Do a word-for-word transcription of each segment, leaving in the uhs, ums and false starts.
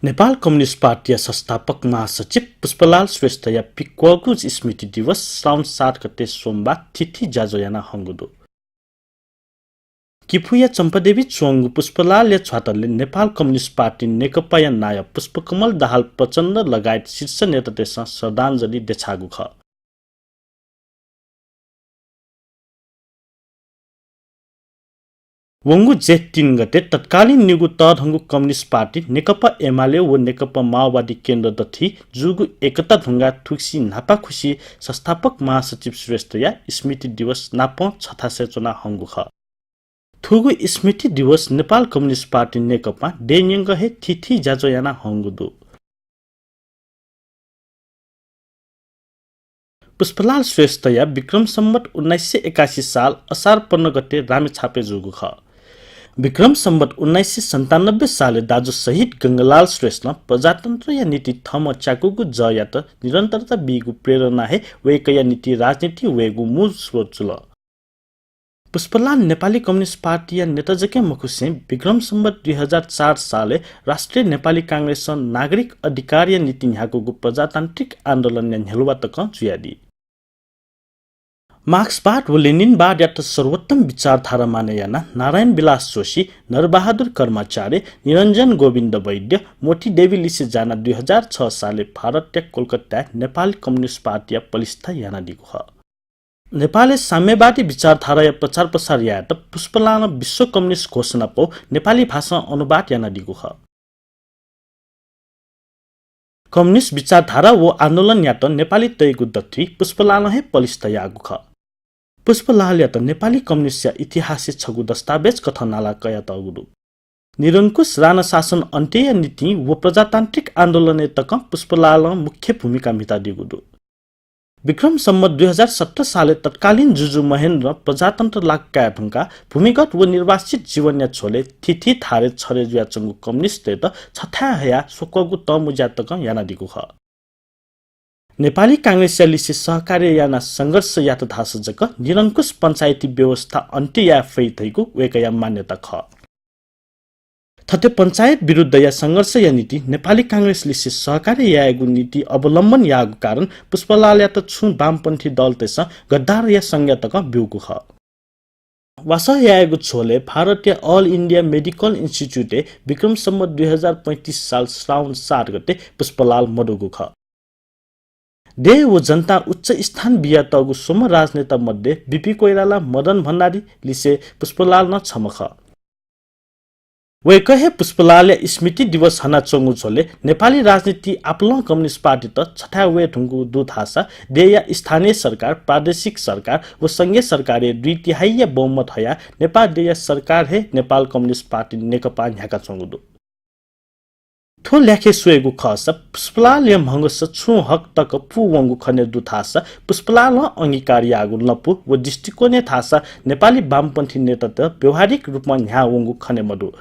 नेपाल कम्युनिस्ट पार्टीया संस्थापक महासचिव पुष्पलाल श्रेष्ठया पिक्वःगु स्मृति दिवस श्रावण सात गते सोमबार थीथी ज्याझ्वः याना हंगु दु। किफुया चम्पादेवी च्वंगु पुष्पलालया झ्वातलय् नेपाल कम्युनिस्ट पार्टी नेकपाया नायः पुष्पकमल दाहाल प्रचण्ड लगायत शीर्ष नेतातय्सं श्रद्धाञ्जली देछाःगु खः। वंगु जेठ तीन गते तत्कालीन निगू तःधंगु कम्युनिस्ट पार्टी नेकपा एमाले व नेकपा माओवादी केन्द्र दथुइ जूगु एकता धुंगाः थुगुसी न्हापाखुसी संस्थापक महासचिव श्रेष्ठया स्मृति दिवस नापं छथासय् च्वना हंगु खः। थुगु स्मृति दिवस नेपाल कम्युनिस्ट पार्टी नेकपां देय् न्यंक हे थीथी ज्याझ्वः याना हंगु दु। पुष्पलाल श्रेष्ठया विक्रम सम्वत उन्नाइस सय एकासी साल असार पन्ध्र गते रामेछापय् जूगु खः। विक्रम सम्वत उन्नाइस सय सन्तानब्बे सालय् दाजु शहीद गंगालाल श्रेष्ठं प्रजातन्त्रया निंतिं थःम्हं च्याकूगु जःयात निरन्तरता बीगु प्रेरणा हे वय्कःया निंतिं राजनीतिइ वयेगु मूल स्रोत जुल। पुष्पलाल नेपाली कम्युनिस्ट पार्टीया नेता जक मखुसें विक्रम सम्वत दुई हजार चार सालय् राष्ट्रिय नेपाली कांग्रेसं नागरिक अधिकारया निंतिं न्ह्याकूगु प्रजातान्त्रिक आन्दोलनया न्ह्यलुवा तकं जुयादी। मार्क्सवाद व लेनिनवादयात सर्वोत्तम विचारधारा माने यानाः नारायण विलास जोशी, नरबहादुर कर्माचार्य, निरञ्जन गोविन्द वैद्य, मोती देवी लिसे जानाः दुई हजार छ सालय् भारतया कोलकाताय् नेपाल कम्युनिस्ट पार्टीया पलिस्था यानादीगु खः। नेपालय् साम्यवादी विचारधाराया प्रचार प्रसार यायेत पुष्पलालं विश्व कम्युनिस्ट घोषणापौ नेपाली भाषां अनुवाद यानादीगु खः। कम्युनिस्ट विचारधारा व आन्दोलनयात नेपालीतय्गु दथुइ पुष्पलालं हे पलिस्था याःगु खः। पुष्पलालयात नेपाली कम्युनिस्टया इतिहासय् छगू दस्तावेज कथं नाला कयातःगु दु। निरंकुश राणा शासन अन्त्यया निंतिं व प्रजातान्त्रिक आन्दोलनय् तकं पुष्पलालं मुख्य भूमिका म्हितादीगु दु। विक्रम सम्वत दुई हजार सत्र सालय् तत्कालीन जुजु महेन्द्रं प्रजातन्त्र लागू काये धुंकाः भूमिगत व निर्वासित जीवनया झ्वलय् थीथी थारय् छरे जुयाच्वंगु कम्युनिस्टतय्त छथाय् हयाः स्वक्वःगु तःमुँज्या तकं यानादीगु खः। नेपाली कांग्रेसया लिसे सहकार्य यानाः संघर्ष यात धाःसा जक निरंकुश पञ्चायती व्यवस्था अन्त्य याये फइ धइगु वय्कःया मान्यता खः। थथे पञ्चायत विरुद्धया संघर्षया निंतिं नेपाली कांग्रेस लिसे सहकार्य यायेगु नीति अवलम्बन याःगु कारण पुष्पलालयात छुं वामपन्थी दलतय्सं गद्दारया संज्ञा तकं ब्यूगु खः। वासः यायेगु झ्वलय् भारतया All India Medical Institute-य् विक्रम सम्वत दुई हजार पैंतिस साल श्रावण सात गते पुष्पलाल मदुगु खः। देय् व जनतां उच्च स्थान बियातःगु स्वम्ह राजनेता मध्ये बीपी कोइराला, मदन भण्डारी लिसे पुष्पलाल नं छम्ह खः। वय्कः हे पुष्पलालया स्मृति दिवस हनाच्वंगु झ्वलय् नेपाली राजनीतिइ आपालं कम्युनिस्ट पार्टीत छथाय् वये धुंकूगु दु धाःसा देय्या स्थानीय सरकार, प्रादेशिक सरकार व संघीय सरकारय् दुई तिहाइया बहुमत हयाः नेपाः देय्या सरकार हे नेपाल कम्युनिस्ट पार्टी नेकपां न्ह्याकाच्वंगु दु। थ्व ल्याखय् स्वयेगु खःसा पुष्पलालया म्हगस छुं हक तक पूवंगु खने दु धाःसा पुष्पलालं अंगीकार याःगु लँपु व दृष्टिकोणय् धाःसा नेपाली वामपन्थी नेतात व्यावहारिक रूपमा न्ह्याः वंगु खने मदु।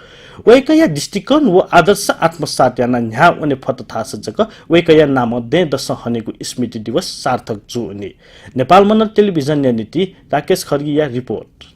वय्कःया दृष्टिकोण व आदर्श आत्मसात यानाः न्ह्याः वने फत धाःसा जक वय्कःया नामं दँय्दसं हनेगु स्मृति दिवस सार्थक जू वनी। नेपाल मण्डल टेलिभिजनया निंतिं राकेश खड्गीया रिपोर्ट।